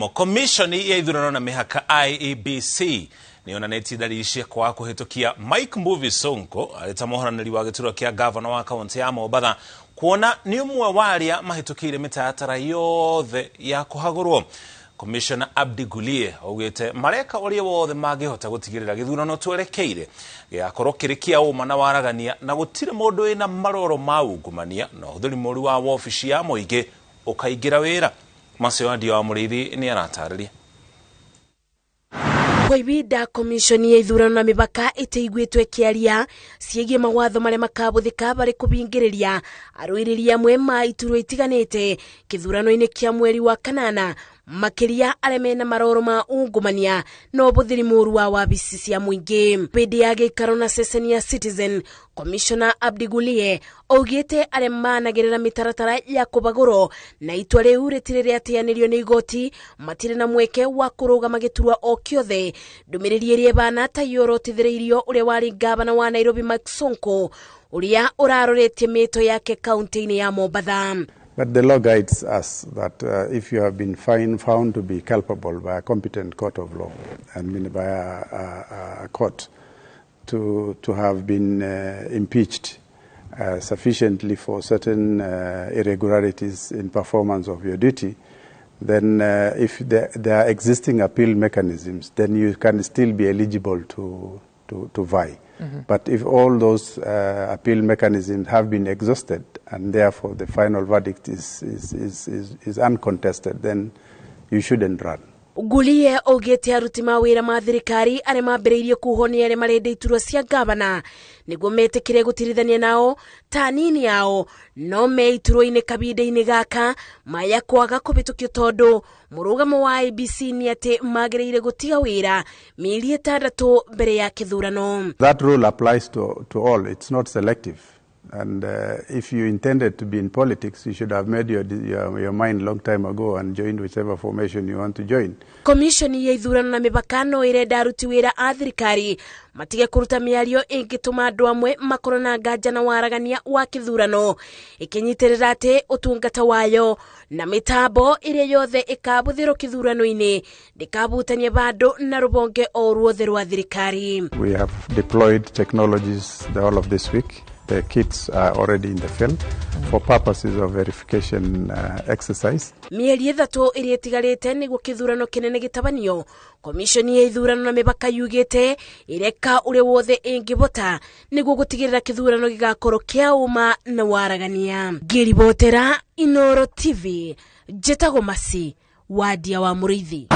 Komishoni ya ithurano na mĩhaka IEBC nĩ yonanĩtie dalili cia kwaga kũhĩtũkia Mike Mbuvi Sonko arĩ ta mũhoranĩri wa gĩturwa kĩa gavana wa kaunti ya Mombatha, kuona nĩ ũmwe wa arĩa mahĩtũkĩire mĩtaratara yothe ya kũhagũrwo. Commissioner Abdi Gulie augĩte mareka ũrĩa wothe mangĩhota gũtigĩrĩra gĩthurano twerekeire gĩgakorwo kĩrĩ kĩa ũma na waragania, na gũtirĩ mũndũ wĩna maroro ma ungumania na ũhũthĩri mũru wa wobici ya mũingĩ ũkaingĩra wĩra. Macio Andio wa Mũrĩithi nĩ aratarĩria. Kwa ibinda komishoni ya ithurano na mĩhaka ĩtĩiguĩtwo ĩkĩaria ciĩgiĩ mawatho marĩa makabũthĩka barĩ kũbingĩrĩria arũĩrĩri amwe ma iturwa itiganĩte kĩthurano-inĩ kĩa mweri wa kanana, makĩria arĩa mena maroro ma ungumania na ũbũthĩri mũru wa wabici cia mũingĩ. Hĩndĩ ya gĩikaro na ceceni ya Citizen, Commissioner Abdi Gulie augĩte arĩa managĩrĩra mĩtaratara ya kũbagũrwo na itua rĩu rĩtirĩ rĩateanĩrio nĩ igoti matirĩ na mweke wa kũrũgama gĩturwa o kĩothe. Ndũmĩrĩri ĩrĩa ĩbana ta yorotithĩrĩirio ũrĩa warĩ ngavana wa Nairobi Mike Sonko, ũrĩa ũraroretie mĩto yake kaunti-inĩ ya Mombatha. But the law guides us that if you have been found to be culpable by a competent court of law, I mean by a court, to have been impeached sufficiently for certain irregularities in performance of your duty, then if there are existing appeal mechanisms, then you can still be eligible to vie. But if all those appeal mechanisms have been exhausted and therefore the final verdict is uncontested, then you shouldn't run. Gulie augĩte aruti mawĩra ma thirikari arĩa mambĩrĩirie kuhwo nĩ arĩa marenda iturwa cia ngavana nĩguo metĩkĩre gũtirithania nao ta nini yao no me iturwa-inĩ kabinda-inĩ gaka maya kwaga kũhĩtũkio, tondũ mũrũgamo wa IEBC nĩ atĩ magĩrĩire gũtiga wĩra mĩeri 6 mbere ya kĩthurano. That rule applies to all. It's not selective. And if you intended to be in politics, you should have made your mind long time ago and joined whichever formation you want to join. Komishoni ya ithurano na mĩhaka no ĩrenda aruti wĩra a thirikari matige kũruta mĩario ĩngĩtũma andũ amwe makorwo na nganja na waragania wa kĩthurano, ĩkĩnyitĩrĩra atĩ ũtungata wayo na mĩtambo ĩrĩa yothe ĩkabũthĩrwo kĩthurano-inĩ ndĩkabutania bandũ na rũbonge o ruothe rwa thirikari. We have deployed technologies the whole of this week. The kits are already in the field for purposes of verification exercise. Mĩeri 3 ĩrĩa ĩtigarĩte nĩguo kĩthurano kĩnene gĩtabanio, komishoni ya ithurano na mĩhaka yugĩte ĩreka ũrĩa wothe ĩngĩbota nĩguo gũtigĩrĩra kĩthurano gĩgakorwo kĩa ũma na waragania. Ngĩribotera Inoro TV, njĩtagwo Masi Wadia wa Mũrĩithi.